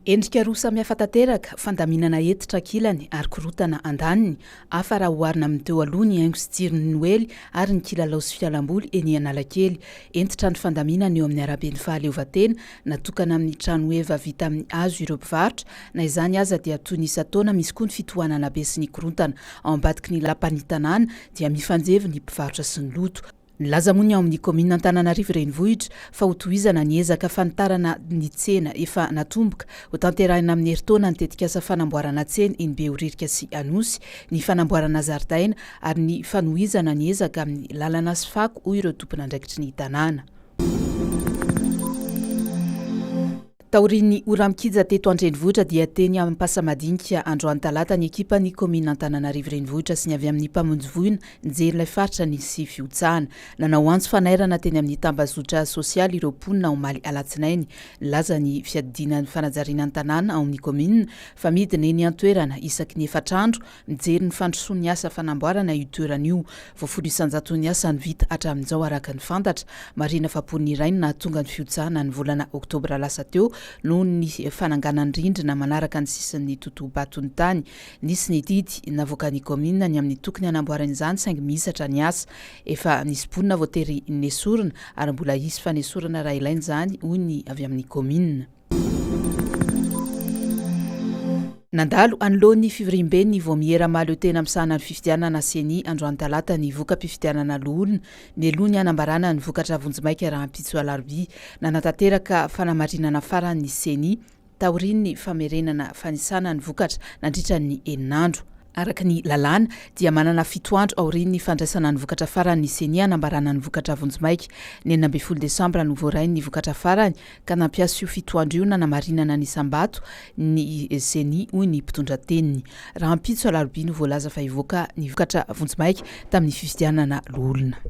Endrika roa samihafa tanteraka, fandaminana hentitra ankilany ary korontana andaniny, hafa raha oharina amin'ny teo aloha ny haingo sy tsiron'ny Noely ary ny kilalao sy fialamboly eny Analakely. Hentitra ny fandaminana eo amin'ny araben'ny fahaleovantena, natokana amin'ny trano heva vita amin'ny hazo ireo mpivarotra, na izany aza dia toy ny isan-taona misy koa ny fitohanana be sy ny korontana. Ao ambadiky ny lapan'ny tanàna dia mifanjevy ny mpivarotra sy ny loto. Nilaza moa ny ao amin'ny kaominina Antananarivo Renivohitra fa hotohizana ny ezaka fanitarana ny tsena efa natomboka. Hotanterahina amin'ny herintaona ny tetikasa fanamboarana tsena eny Behoririka sy Anosy, ny fanamboarana zaridaina ary ny fanohizana ny ezaka amin'ny lalana sy fako, hoy ireo tompon'andraikitry ny tanàna. Taorian'ny ora-mikija teto an-drenivohitra dia teny Ampasamadinika androany talata ny ekipan'ny kaominina Antananarivo Renivohitra sy ny avy amin'ny mpamonjy voina nijery ilay faritra nisy fihotsahana. Nanao antso fanairana teny amin'ny tambazotra sosialy ireo mponina omaly alatsinainy. Nilaza ny fiadidiana ny fanajariana ny tanàna ao amin'ny kaominina fa midina eny an-toerana isaky ny efatra andro Mijery ny fandrosoan'ny asa fanamboarana io toerana io. Vao 10 isan-jaton'ny asa no vita hatramin'izao araka ny fantatra. Marihina fa mponina iray no nahatonga ny fihotsahana ny volana oktobra lasa teo noho ny fananganany rindrina manaraka ny sisin'ny totoha-baton'ny tany. Nisy ny didy navoakan'ny kaominina ny amin'ny tokony hanamboarana izany saingy mihisatra ny asa. Efa nisy mponina voatery nesorina ary mbola hisy fanesorana raha ilaina izany hoy ny avy amin'ny kaominina. Nandalo anoloan'ny fivoriamben'ny Vaomiera Mahaleotena misahana ny fifidianana, Ceni, androany talata ny voka-pifidianana loholona, mialoha ny hanambarana ny vokatra vonjimaika rahampitso alarobia. Nanatanteraka fanamarinana farany ny Ceni, taorian'ny famerenana fanisana ny vokatra nandritra ny enina andro. Araka ny lalàna, dia manana fito andro aorian'ny fandraisana ny vokatra farany ny Ceni hanambarana ny vokatra vonjimaika. Ny 16 desambra no voaray ny vokatra farany, ka nampiasa io fito andro io nanamarinana ny isam-bato ny Ceni, hoy ny mpitondra teniny. Rahampitso alarobia no voalaza fa hivoaka ny vokatra vonjimaika tamin'ny fifidianana loholona.